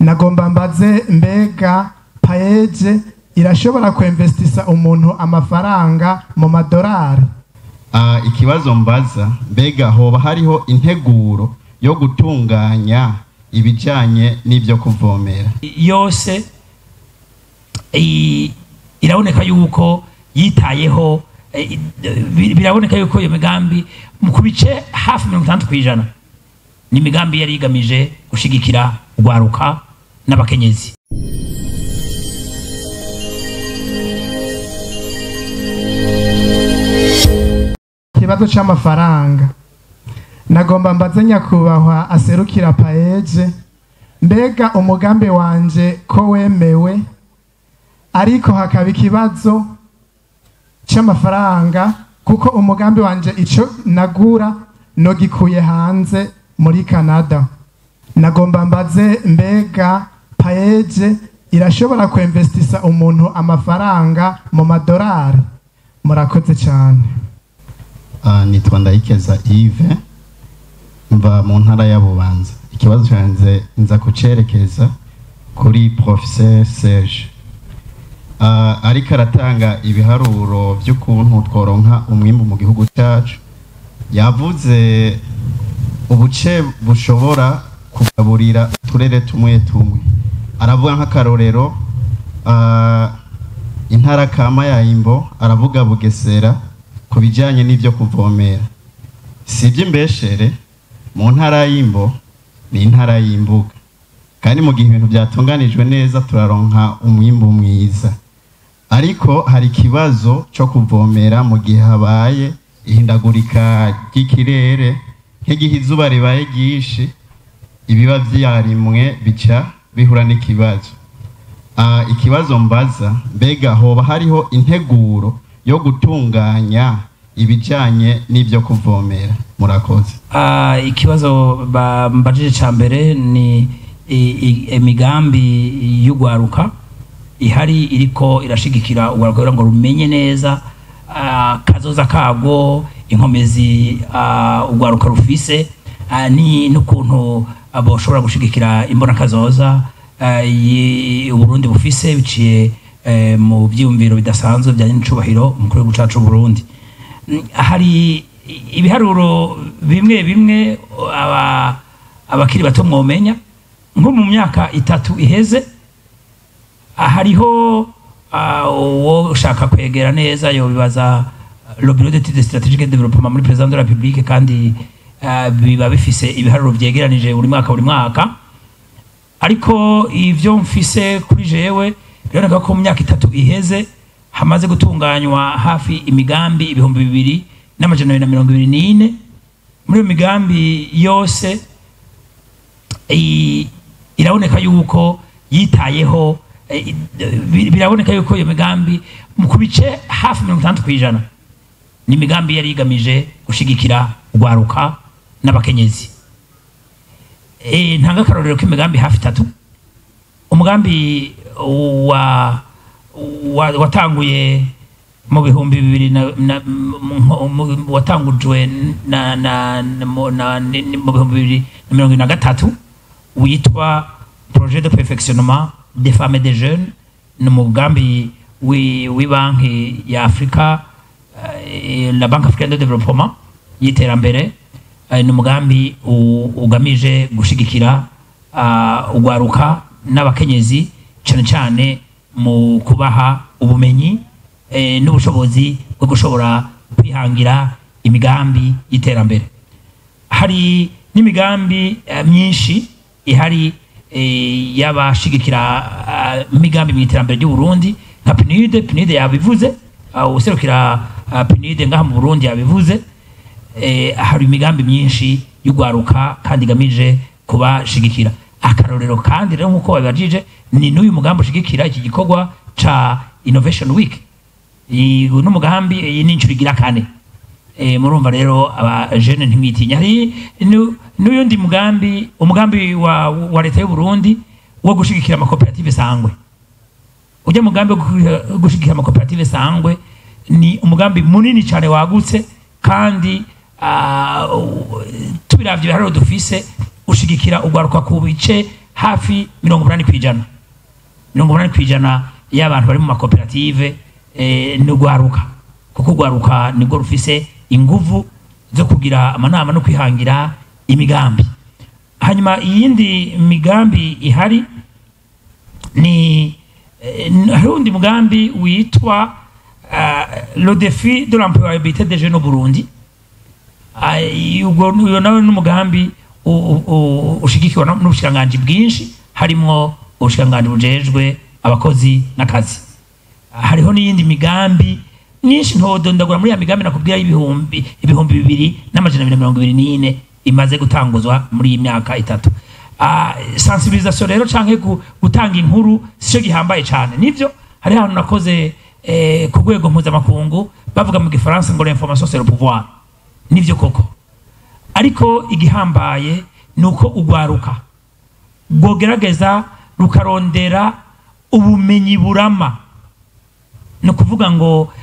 Nagomba mbaze, mbega PAEEJ irashobora kwinvestisa umuntu amafaranga mu madolari? Ikibazo mbaza, mbega hoba hariho integuro yo gutunganya ibijanye n'ibyo kuvomera? Yose iraboneka yuko yitayeho, biraboneka yuko iyo migambi ku bice hafi 60% ni imigambi yari igamije gushigikira urwaruka n'abakenyezi. Ikibazo c'amafaranga, nagomba mbaze nyakubahwa aserukira PAEEJ, mbega umugambi wanje ko wemewe ariko hakaba ikibazo c'amafaranga, kuko umugambi wanje ico nagura nogikuye hanze muri Canada. Nagomba mbaze, mbega PAEEJ irashobora kwinvestisa umuntu amafaranga mu madolari? Murakoze cyane. Nitwa Ndayikeza Yves, mva mu ntara ya Bubanza. Ikibazo cyanjye nza kucerekeza kuri Professeur Serge. Ariko aratanga ibiharuro by'ukuntu tworonka umwimbu mu gihugu cyacu. Yavuze ubuce bushobora kugaburira uturere tumwe tumwe, aravuga nk'akarorero intara kama ya Imbo, aravuga Bugesera ku bijyanye n'ibyo kuvomera. Si iby'imbeshere, mu ntara y'Imbo ni intara y'imbuga, kandi mu gihe ibintu byatunganijwe neza turaronka umwimbu mwiza. Ariko hari ikibazo cyo kuvomera mu gihe habaye ihindagurika ry'ikirere, nk'igihe izuba ribaye ryinshi, ibiba vyarimwe bica bihura n'ikibazo. Ikibazo mbaza, mbega hoba hariho integuro yo gutunganya ibijanye n'ibyo kuvomera? Murakoze. Ikibazo bambajije ca mbere ni imigambi y'ugwaruka ihari iriko irashigikira ugwaruka kugira ngo rumenye neza kazoza kago, inkomezi ugwaruka rufise, ni n'ukuntu boshobora gushigikira imbona kazoza Uburundi bufise biciye mu vyiyumviro bidasanzwe bya nyicubahiro umukuru w'igihugu cacu Burundi. Hari ibiharuro bimwe bimwe abakiri bato mwomenya, nko mu myaka 3 iheze hariho uwo ushaka kwegera neza yobibaza le bureau d'études stratégiques de développement muri président de la République, kandi biba bifise ibiharuro vyegeranije buri mwaka buri mwaka. Ariko ivyo mfise kuri jewe biraboneka ko mu myaka 3 iheze hamaze gutunganywa hafi imigambi 2224. Muri iyo migambi yose iraboneka yuko yitayeho, biraboneka yuko iyo migambi ku bice hafi 60% ni imigambi yari igamije gushigikira urwaruka n'abakenyezi. Ntanga akarorero k'imigambi hafi 3. Umugambi watanguye mu bihumbi bibiri na watangujwe na mu 2023 witwa projet de perfectionnement des femmes et des jeunes, ni umugambi w'ibanki ya Afrika, la Banque Africaine de Développement y'iterambere. Ni umugambi ugamije gushigikira ugwaruka n'abakenyezi cyane cyane mu kubaha ubumenyi n'ubushobozi bwo gushobora kwihangira imigambi y'iterambere. Hari n'imigambi myinshi ihari y'abashigikira imigambi mu iterambere ry'u Burundi nka PNUD. PNUD yabivuze, userukira PNUD ngaha mu Burundi yabivuze. Hari imigambi myinshi y'ugwaruka kandi igamije kubashigikira. Akarorero kandi rero nkuko babajije ni n'uyu mugambi ushigikira iki gikorwa ca Innovation Week. Uyu n'umugambi, iyi ni inshuro igira 4. Murumva rero aba jeune ntimwitinya. Hari n'uyundi mugambi, umugambi wa leta y'u Burundi wo gushigikira amakoperative sangwe. Ujya mugambi wo gushigikira amakoperative sangwe ni umugambi munini cyane wagutse, kandi tubiravye ibiharuro dufise ushigikira ugwaruka ku bice Hafi 80%, 80% y'abantu bari mu makoperative ni ugwaruka, kuko ugwaruka nibwo rufise inguvu zo kugira amanama no kwihangira imigambi. Hanyuma iyindi migambi ihari ni hari undi mugambi witwa le défi de l'employabilité des jeunes au Burundi. Ubwo uyo nawe n'umugambi ushigikiwe n'ubushikiranganji bwinshi, harimwo ubushikiranganji bujejwe abakozi n'akazi. Hariho n'iyindi migambi myinshi ntodondagura muri ya migambi nakubwira y'ibihumbi 2224 imaze gutanguzwa muri iyi myaka 3. Sensibilisation rero canke gutanga inkuru sico gihambaye cane. Nivyo, hari ahantu nakoze ku rwego mpuzamakungu bavuga mu gifaransa ngo l'information, c'est le pouvoir. Nivyo koko, ariko igihambaye ni uko ugwaruka rwogerageza rukarondera ubumenyi burama. Ni ukuvuga ngo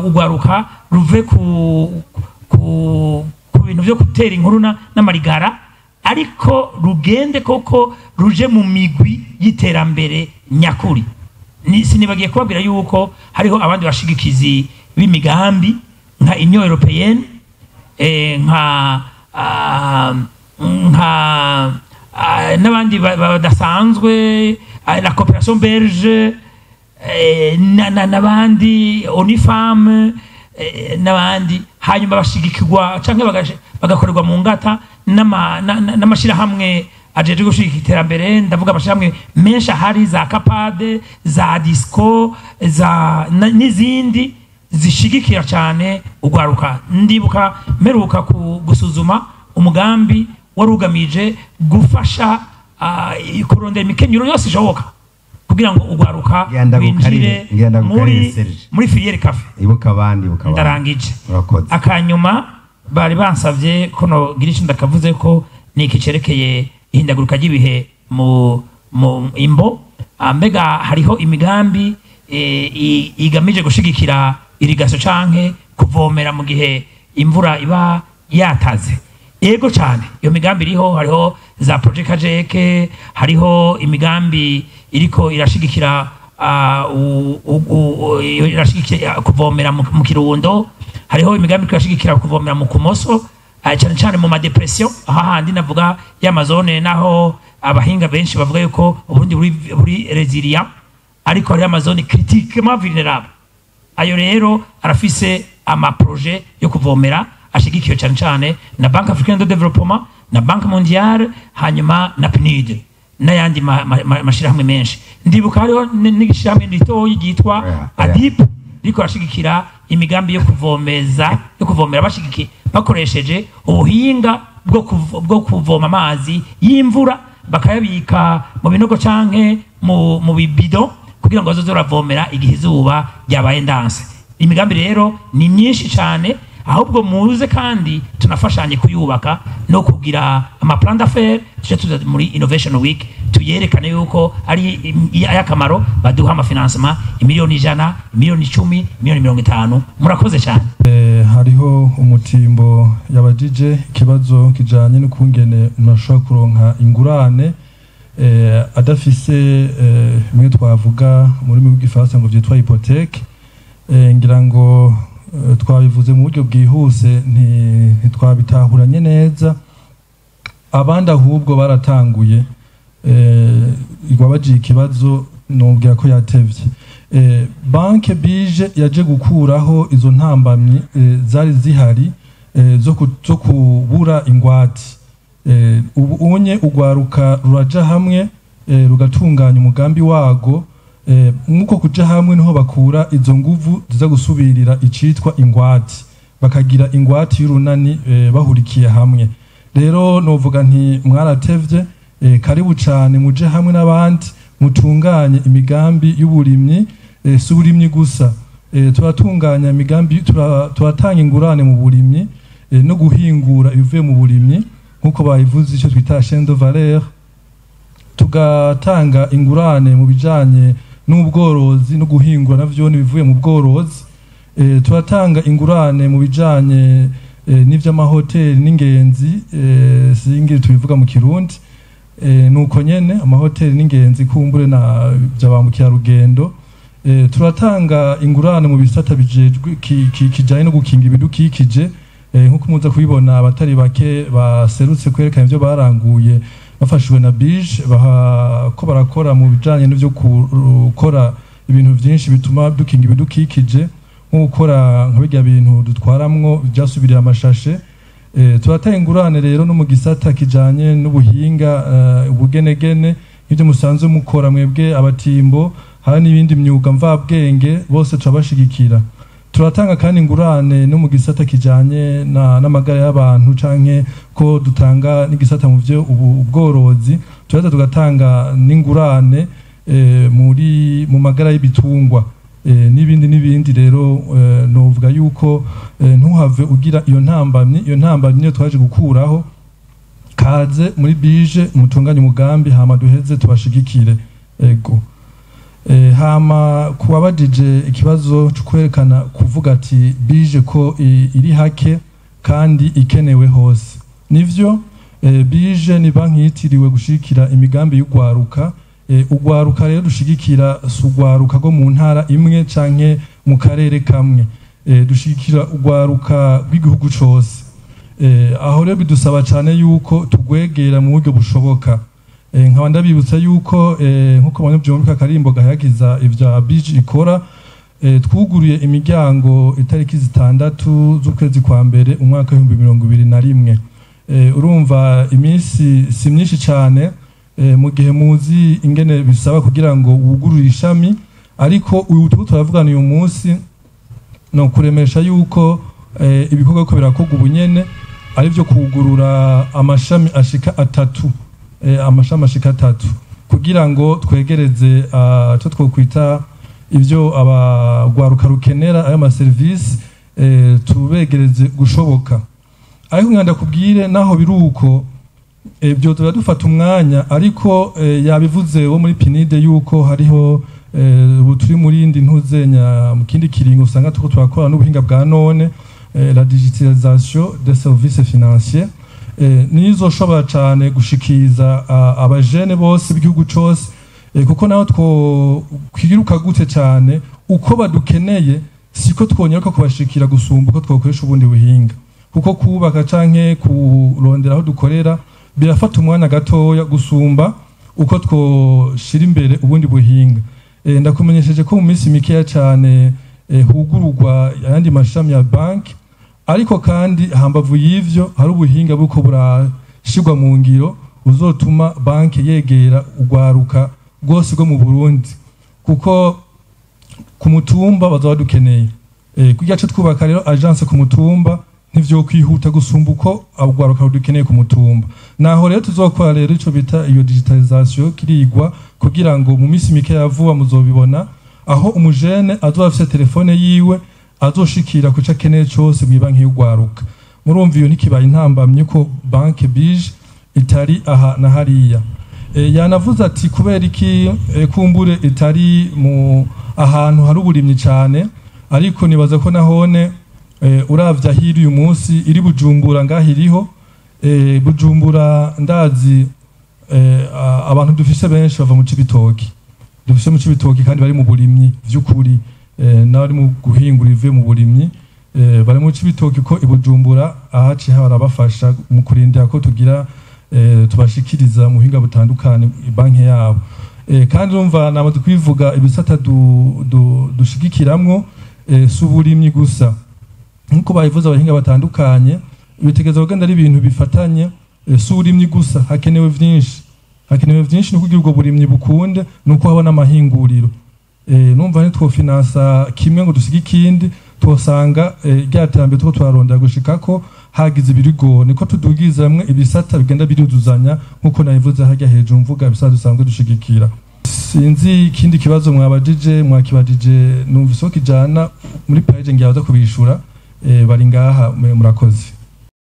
ugwaruka ruve ku bintu byo gutera inkuru n'amarigara, ariko rugende koko ruje mu migwi y'iterambere nyakuri. Sinibagiye kubabwira yuko hariho abandi bashigikizi b'imigambi nka Union Européenne, nka n'abandi badasanzwe, la coopération belge, n'abandi ONU Femmes, n'abandi. Hanyuma bashigikirwa canke bagakorerwa mu ngata n'amashirahamwe ajejwe gushigikira iterambere. Ndavuga amashirahamwe menshi ahari, za CAPAD, za DISCO, za n'izindi zishigikira cyane ugwaruka. Ndibuka mperuka gusuzuma umugambi wari ugamije gufasha kurondera imikenyero yose ishoboka kugira ngo ugwaruka Ngenda winjire ngenda gukarire, muri Serge. muri filière café. Ibuka abandi, ibuka abandi. Ndarangije. Urakoze. Akanyuma bari bansavye ko nogira ico ndakavuze ko ni iki cerekeye ihindagurika ry'ibihe mu Imbo. Mbega hariho imigambi igamije gushigikira irrigation canke kuvomera mu gihe imvura iba yataze? Yego cyane, iyo migambi iriho. Hariho za projet kajeke, hariho imigambi iriko irashigikira irashigikira kuvomera mu Kirundo, hariho imigambi iriko irashigikira kuvomera mu Kumoso, cyane cyane mu ma dépressions, aha handi navuga y'ama zones, naho abahinga benshi bavuga yuko ubundi buri résilient, ariko hariho ama zones critiquement vulnérable. Ayo rero arafise ama projets yo kuvomera ashigikiwe cyane cyane na Banque Africaine de Développement, na Banque Mondiale, hanyuma na PNUD n'ayandi mashirahamwe menshi. Ndibuka hariho n'ishirahamwe ritoyi ryitwa Oya, oya. ADIP riko rashigikira imigambi yo kuvomeza, yo kuvomera bashigiki bakoresheje ubuhinga bwo kuvoma amazi y'imvura, bakayabika mu binogo canke mu bibido kugira ngo bazoze baravomera igihe izuba ryabaye ndanse. Imigambi rero ni myinshi cyane, ahubwo muze kandi tunafashanye kuyubaka no kugira ama plan d'affaires, tuje tuza muri Innovation Week tuyerekane yuko ari ay'akamaro, baduha ama financement, imiliyoni 100, imiliyoni 10, imiliyoni 50. Murakoze cyane. Hariho umutimbo yabajije ikibazo kijanye n'ukungene umuntu ashobora kuronka ingurane adafise bimwe twavuga mu rurimi rw'igifaransa ngo vyitwa hypothèque. Ngira ngo twabivuze mu buryo bwihuse, ntitwabitahuranye neza. Abandi ahubwo baratanguye. Wabajiye ikibazo nubwira ko yatevye. Banke bije yaje gukuraho izo ntambamyi zari zihari zo kubura ingwate. Ubu unye ugwaruka ruraja hamwe, rugatunganya umugambi wago. Nk'uko kuja hamwe niho bakura izo nguvu ziza gusubirira icitwa ingwate, bakagira ingwate y'urunani bahurikiye hamwe. Rero novuga nti mwaratevye. Karibu cane, muje hamwe n'abandi mutunganye imigambi y'uburimyi. Si uburimyi gusa, turatunganya imigambi, turatanga ingurane mu burimyi no guhingura ibivuye mu burimyi nk'uko babivuze, icyo twita chaîne de valeur. Tugatanga ingurane mu bijanye n'ubworozi no guhingura navyo ibivuye mu bworozi. Turatanga ingurane mu bijanye n'ivy'amahoteli n'ingenzi, singi tubivuga mu Kirundi. Nuko nyene amahoteli n'ingenzi kumbure na bya ba mukerarugendo. Turatanga ingurane mu bisata bijejwe kijanye no gukinga ibidukikije, nkuko muza kubibona abatari bake baserutse kwerekana ivyo baranguye bafashijwe na BIJE, ko barakora mu bijanye n'ivyo gukora ibintu vyinshi bituma dukinga ibidukikije, nko gukora nka birya bintu dutwaramwo byasubiriye amashashe. Turatanga ingurane rero no mu gisata kijanye n'ubuhinga, ubugenegene, nk'ivyo musanzwe mukora mwebwe abatimbo, hari n'ibindi myuga mvabwenge, bose turabashigikira. Turatanga kandi ingurane no mu gisata kijanye n'amagara y'abantu, canke ko dutanga n'igisata mu vyo ubworozi, turaza tugatanga n'ingurane muri mu magara y'ibitungwa, n'ibindi n'ibindi. Rero novuga yuko ntuhave ugira iyo ntambamyi. Iyo ntambamyi niyo twaje gukuraho. Kaze muri BIJE, mutunganye umugambi, hama duheze tubashigikire. Ego. Hama kuwabajije ikibazo cyo kwerekana kuvuga ati BIJE ko iri hake kandi ikenewe hose, nivyo. BIJE ni banki yitiriwe gushigikira imigambi y'ugwaruka. Ugwaruka rero dushigikira si ugwaruka rwo mu ntara imwe canke mu karere kamwe, dushigikira ugwaruka rw'igihugu cose. Aho rero bidusaba cane yuko tugwegera mu buryo bushoboka. Nkaba ndabibutsa yuko nkuko mubona akarimbo gahayagiza ivya BIJE ikora, twuguruye imiryango itariki 6 z'ukwezi kwa mbere umwaka w'2021. Urumva iminsi si myinshi cane, mu gihe muzi ingene bisaba kugira ngo wugurure ishami, ariko uyu turiko turavugana uyu munsi no kuremesha yuko ibikorwa ko birakorwa ubunyene ari byo kugurura amashami ashika 3, amashami ashika 3 kugira ngo twegereze cyo twokwita ivyo abagwaruka rukenera, ayo ma service tubegereze gushoboka. Ariko nkanda kubwire naho biruko byo turadufata umwanya, ariko yabivuze wo muri PNUD yuko hariho ubu turi muri indi ntuzenya mu kindi kiringo usanga tuko turakora n'ubuhinga bwa none, la digitalisation des services financiers, nizo shobora cane gushikiza abajene bose b'igihugu cose, kuko naho two kwiruka gute cane uko badukeneye siko twonyeruka kubashikira gusumba uko twokoresha ubundi buhinga, kuko kubaka canke kurondera aho dukorera birafata umwanya gatoya gusumba uko twoshira imbere ubundi buhinga. Ndakumenyesheje ko mu minsi mikeya cane hugururwa ayandi mashami ya banki, ariko kandi hambavu y'ivyo hari ubuhinga buko burashirwa mu ngiro uzotuma banki yegera ugwaruka rwose rwo mu Burundi, kuko ku mutumba bazaba dukeneye. Kugira cyo twubaka rero agence ku mutumba ntivyo kwihuta gusumba uko abugwaruka rudukeneye ku mutumba. Naho rero tuzokora rero ico bita iyo digitalisation kirigwa, kugira ngo mu minsi mike ya vuba muzobibona aho umujene azoba afise telefone yiwe azoshikira kuca akeneye cose mu banki y'ugwaruka. Murumva iyo ntikibaye intambamye ko banki BIJE itari aha na hariya. Yanavuze ati kubera iki kumbure itari mu ahantu hari uburimyi cane, ariko nibaza ko nahone uravye ahiri uyu munsi iri Bujumbura, ngaho iriho Bujumbura, ndazi abantu dufise benshi bava mu Cibitoki, dufise mu Cibitoki kandi bari mu burimyi vy'ukuri, n'abari mu guhingura ivuye mu burimyi, bari mu Cibitoki, ko i Bujumbura ahaciye barabafasha mu kurindira ko tugira tubashikiriza mu buhinga butandukanye banki yabo. Kandi urumva namaze kwivuga ibisata dushigikiramwo, si uburimyi gusa nkuko babivuze abahinga batandukanye, bitegereza kugenda ari ibintu bifatanye. Si uburimyi gusa, hakenewe vyinshi, hakenewe vyinshi no kugira ubwo burimyi bukunde nuko haba n'amahinguriro. Numva ntitwofinansa kimwe ngo dusige ikindi, twosanga rya terambere tuko turarondera gushikako hagize ibirigo. Niko tudugiza hamwe ibisata bigenda biruzuzanya nkuko nabivuze harya hejuru mvuga ibisata dusanzwe dushigikira. Sinzi ikindi kibazo mwabajije, mwakibajije numvise ko kijana muri page ngiye baza kubishura, bari ngaha. Murakoze.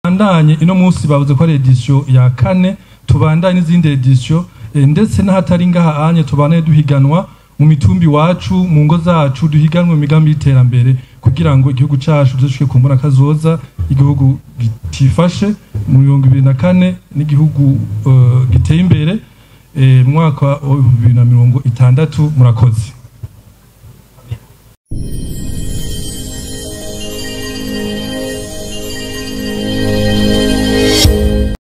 Bandanye ino munsi bavuze ko ari édition ya 4, tubandanye n'izindi édition, ndetse n'ahatari ngaha anye tubane duhiganwa mu mitumbi wacu, mu ngo zacu, duhiganwe mu migambi y'iterambere. kugira ngo igihugu cacu dushike ku mbona kazoza igihugu gitifashe mu 2004 n'igihugu giteye imbere mu mwaka wa 2060. Murakoze.